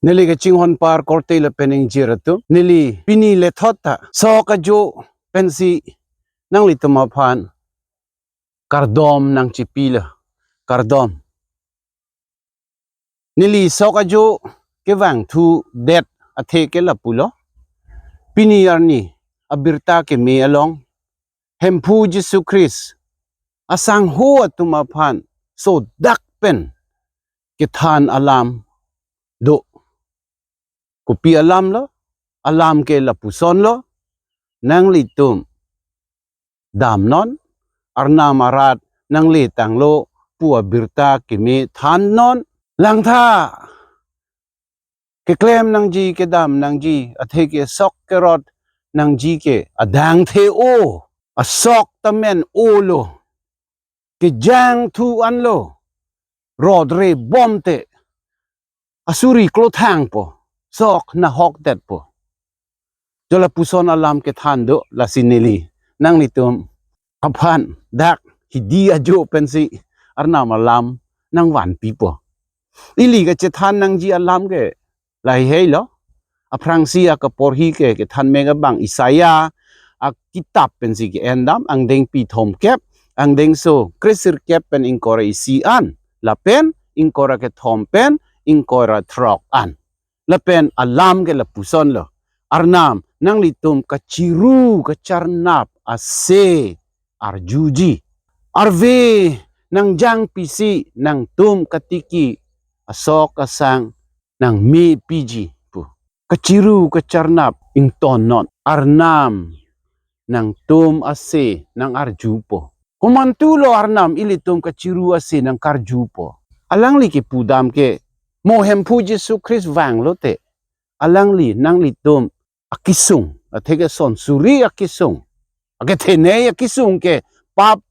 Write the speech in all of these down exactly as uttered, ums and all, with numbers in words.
Neli kachinghon apar korte lapen ingjir atum, neli pini lethot ta sok ajo pensi nanglitum aphan kardom nangchipilo, kardom. Neli sok ajo kevangthudet athe ke lapulo. Pini arni abirta keme along Hemphu Jisu Khristo asangho atum aphan sodak pen kethan alam do. Kopi alam lo? Alam ke lapusonlo, nanglitum damnon, Arnam arat nangletanglo pu abirta keme thannon. Langtha keklem nangji, kedam nangji, athe ke sok kerot nangji ke adang the-o, asok ta men-olo, kejangthu anlo, rot rebom te asuri klothangpo, sok nahokdetpo. Jo lapuson alam kethan do, lasi neli nanglitum aphan dak hidi ajo pensi Arnam alam nangvanpipo. Ili kachethan nangji alam ke laheilo. Aphrangsi akaporhi ke kethan mek abang Isaiah akitap pensi ke-endam, angdengpi thomkep, angdengso kresirkep pen ingkoi ra isi an, lapen ingkoi ra kethom pen ingkoi ra throk an. Lapen alam ke lapusonlo, Arnam nanglitum kachiru kacharnap ase arjuji. Arve nangjangpisi nangtum katiki asok asang nangmepiji pu. Kachiru kacharnap ingtonnon, Arnam nangtum ase nangarjupo. Komantulo Arnam ilitum kachiru ase nangkarjupo? Alangli kepudam ke, mo Hemphu Jisu Khristo vanglo te, alangli nanglitum akisung, athe ke son suri akisung, akethenei akisung ke pap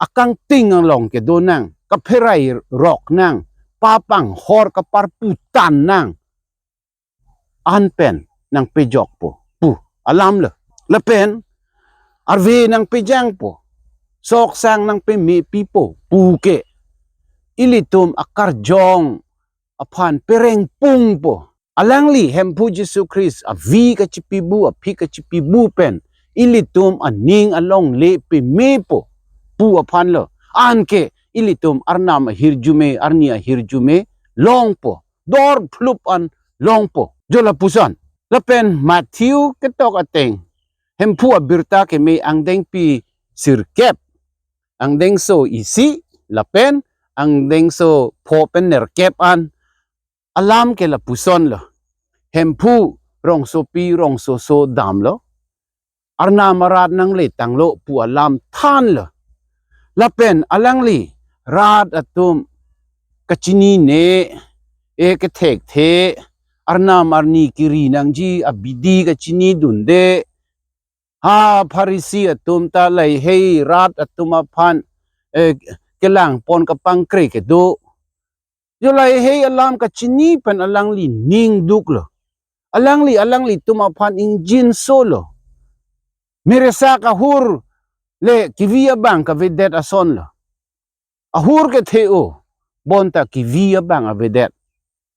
akangting along kedo nang, kapherai rok nang, pap anghor kaparputan nang an pen nangpejokpo pu alam lo. Lapen arve nangpejangpo, sok sang nangpemepipo pu ke ilitum akarjong aphan perengpungpo. Alangli Hemphu Jisu Khristo avi kachipibu, aphi kachipibu pen ilitum aning alongle pemepo pu aphanlo. Anke ilitum Arnam ahirjume, arni ahirjume longpo, dor phlup an longpo. Jo lapuson. Lapen Matthew ketok ateng, Hemphu abirta keme angdengpi sirkep, angdengso isi, lapen angdengso pho pen nerkep an alam ke lapusonlo. Hemphu rongsopi rongsoso damlo, Arnam arat nangletanglo pu alam thanlo. Lapen alangli rat atum kachinine, e kethekthe, Arnam arni kiri nangji abidi kachinidunde, ha Pharisi atum ta lahei rat atum aphan, eh, kelangpon kapangkre kedo. Jo lahei alam kachini pen alangli ning duklo. Alangli, alanglitum aphan ingjinsolo. Meresak ahur le kevi abang kavedet asonlo. Ahur kethe-o, bonta kevi abang avedet,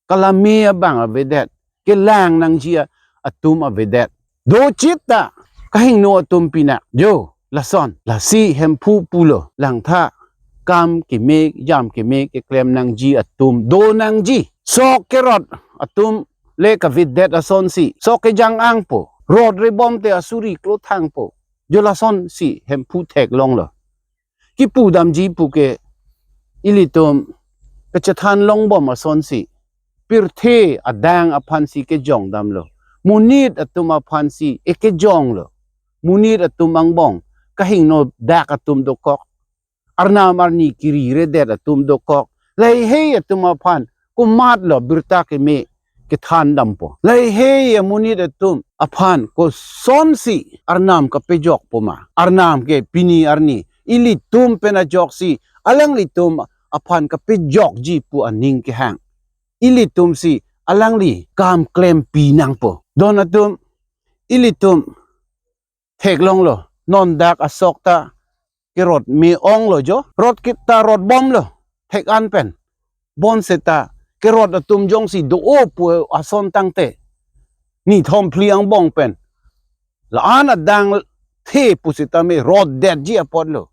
kalame abang avedet, kelang nangji atum avedet. Dochit ta kahingno atum pinak. Jo, lason, lasi Hemphu pulo, langtha kam keme, jam keme keklem nangji atum do nangji. Sok kerot atum le kavedet asonsi, sok kejang-angpo, rot rebom te asuri klothangpo. Jo lasonsi Hemphu theklonglo. Kipudamji puke ilitum kachethan longbom asonsi, pirthe adang aphansi kejongdamlo, monit atum aphansi ekejonglo. Monit atum angbong kahingno dak atum dokok, Arnam arni kiri redet atum dokok, lahei atum aphan komatlo birta keme kethandampo? Lahei amonit atum aphan kosonsi Arnam kapejokpo ma? Arnam ke pini arni ilitum pen ajoksi alanglitum aphan kapejokji pu aning kehang. Ilitumsi alangli kam klempi nangpo. Don atum, ilitum theklonglo, non dak asok ta kerot me-onglo jo, rot kit ta rotbomlo, thek-an pen. Bonseta kerot atum jongsi do-o pu ason tangte, ni thom phli angbong pen la-an adang the pusitame rotdetji apotlo.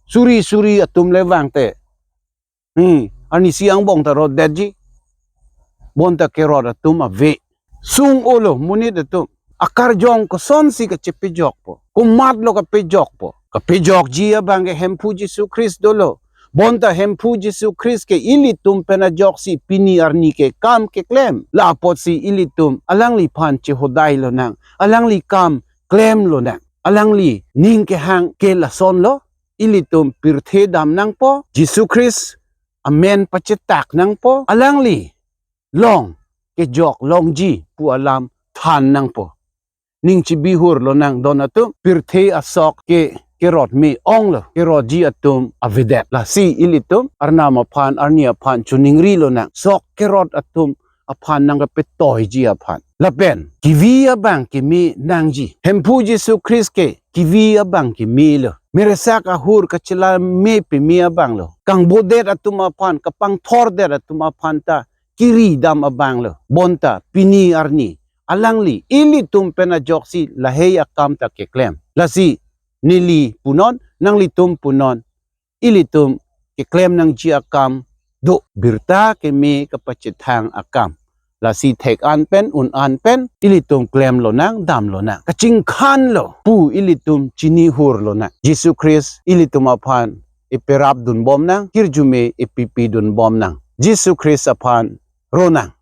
Suri suri atum le vangte, hmm, arnisi angbong ta rotdetji. Bonta kerot atum ave. Sung-olo monit atum. Akarjong kosonsi kachepejokpo? Komatlo kapejokpo? Kapejokji abang ke Hemphu Jisu Khristo lo. Bonta Hemphu Jisu Khristo ke ilitum pen ajoksi pini arni ke kam keklem. La apotsi ilitum alangliphan chehodai lonang, alangli kam klem lonang. Alangli ning kehang ke lasonlo. Ilitum pirthe dam nangpo, Jisu Khristo amen pachetak nangpo, alangli long kejok longji pu alam than nangpo. Ning chibihur lonang don atum, pirthe asok ke kerot me-onglo, kerotji atum avedet. Lasi ilitum Arnam aphan, arni aphan choningri lonang, sok kerot atum aphan nangkepetoiji aphan. Lapen kevi abang keme nangji. Hemphu Jisu Khristo ke kevi abang kemelo. Meresak ahur kachelame peme abanglo. Kangbodet atum aphan, kapangthordet atum aphan ta kiri dam abanglo. Bonta pini arni alangli ilitum pen ajoksi lahei akam ta keklem. Lasi neli punon, nanglitum punon, ilitum keklem nangji akam do, birta keme kapachethang akam. Lasi thek an pen, un an pen ilitum klem lonang, dam lonang. Kachingkhan lo pu ilitum chinihur lonang. Jisu Khristo ilitum aphan iperap dunbom nang, kirjume ipipi dunbom nang. Jisu Khristo aphan ronang.